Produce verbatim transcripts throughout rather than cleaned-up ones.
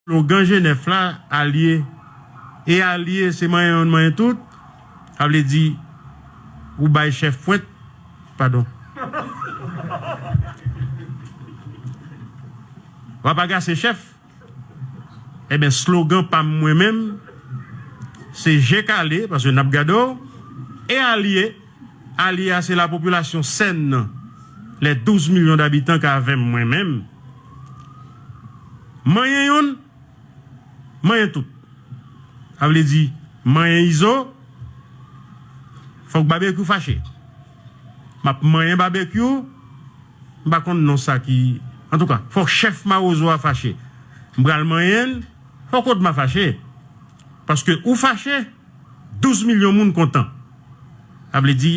Slogan G nèf la, alye. E alye, se manyen youn, manyen tout. Sa vle di, ou bay chèf pwent, padon. W ap agase chèf. Ebyen, slogan pa m mwen menm, se je kale, paske n ap gade w, e alye. Alye a, se lapopilasyon sèn nan, les douze millions d'habitants k avè m mwen menm. Manyen youn, manyen tout. Sa vle di, manyen Izo, fòk Babekyou fache. M ap manyen Babekyou, m pa konn non sa ki, antouka, fòk chèf Mawozo a fache. M pral manyen l, fòk Odma fache. Paske ou fache, douz milyon moun kontan. Sa vle di,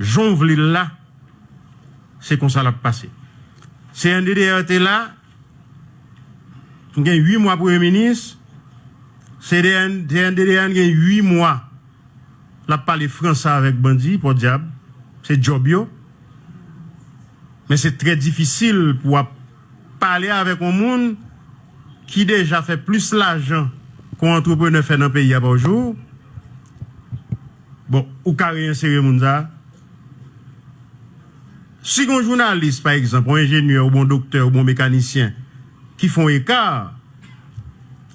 jan w vle l la, se konsa l ap pase. C N D D R te la, m gen uit mwa premye minis, C N D D R gen uit mwa l ap pale franse avèk bandi, pòdyab, se djòb yo. Men se trè difisil pou w ap pale avèk yon moun ki deja fè plis lajan ke yon antreprenè fè nan peyi a pa jou. Bon, ou ka reyensere moun sa a. Si gen yon jounalis, pa egzanp, yon enjenyè oubyen yon doktè oubyen yon mekanisyen ki fè yon eka,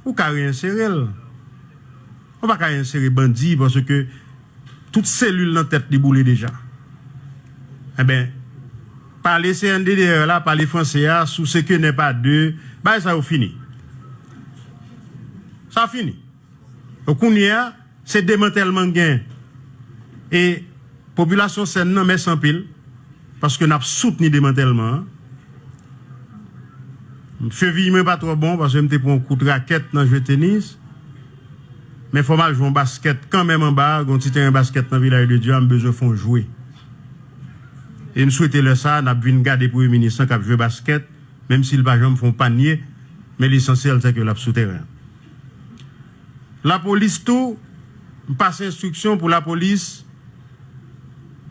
ou ka reyensere l. Ou pa ka reyensere bandi paske tout selil nan tèt li boule deja. Enben, pale C N D D R la, pale franse a, sou se ke nè pa de, bagay sa yo fini. Sa fini. Donk, kounye a, se demantèlman k gen. E popilasyon sèn nan, mèsi anpil, paske n ap soutni demantèlman an. Cheviy mwen pa twò bon, paske m te pran yon kout rakèt nan jwe tenis. Men fò m al jwe yon baskèt kanmenm anba a, gen yon ti teren baskèt nan Vilaj de Dye a, m bezwen fè yon jwe. E m swete lè sa a, n ap vin gade premye minis lan k ap jwe baskèt, menm si l pa janm fè yon panye, men lesansyèl se ke l ap sou teren an. Lapolis tou, m pase enstriksyon pou lapolis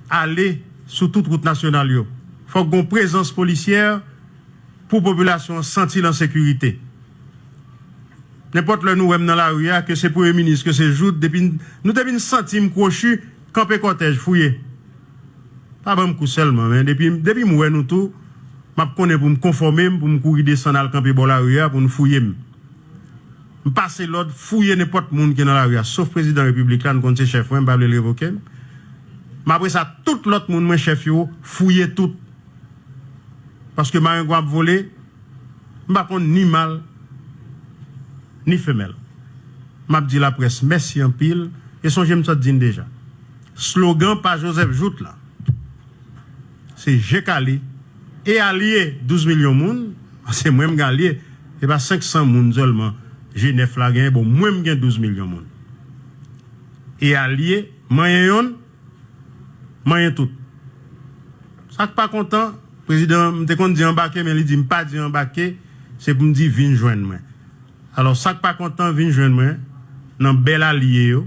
ale sou tout wout nasyonal yo. Fòk gen yon prezans polisyè pou popilasyon an santi l an sekirite. Nenpòt lè nou wè m nan lari a, ke se premye minis, ke se Jouthe, depi n, nou depi n santi m kwochi, kanpe kòtèj, fouye. Pa ban m kou sèlman, men depi, depi m wè nou tou, m ap konnen pou m konfòme m, pou m kouri desann al kanpe bò lari a, pou n fouye m. M pase lòd, fouye nenpòt moun ki nan lari a, sof prezidan repiblik la, nou konn se chèf mwen, m pa vle l revoke m. Men apre sa, tout lòt moun mwen chèf yo, fouye tout. Paske marengwa ap vole, m pa konn ni mal, ni femèl. M ap di laprès mèsi anpil, e sonje m sot di n deja. Slogan pa Joseph Jouthe la, se je kale, e alye douz milyon moun, se mwen m gen alye, se pa senk san moun sèlman G nèf la genyen, bon, mwen m gen douz milyon moun. E alye, manyen yonn, manyen tout. Sa k pa kontan, prezidan, m te konn di anbake, men li di m pa di anbake, se pou m di vin jwenn mwen. Alò, sa k pa kontan, vin jwenn mwen, nan bèl alye yo,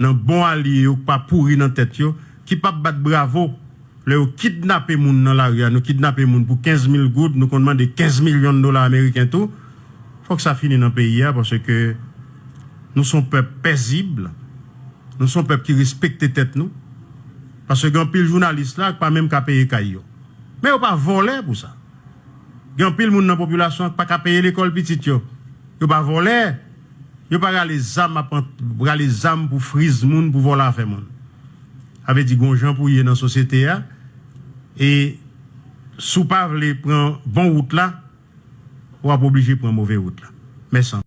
nan bon alye yo, k pa pouri nan tèt yo, ki p ap bat bravo lè yo kidnape moun nan lari a, nou kidnape moun pou kenz mil goud, nou konn mande kenz milyon dola ameriken tou. Fòk sa fini nan peyi a, paske nou se yon pèp pezib, nou se yon pèp ki respekte tèt nou. Paske gen anpil jounalis la k pa menm ka peye kay yo. Men yo pa vòlè pou sa. Gen anpil moun nan popilasyon an k pa ka peye lekòl pitit yo. Yo pa vòlè. Yo pa rale zam ap ant-, rale zam pou friz moun, pou vòlè afè moun. Sa vle di, gon jan pou ye nan sosyete a. E si w pa vle pran bon wout la, w ap oblije pran move wout la. Mèsi.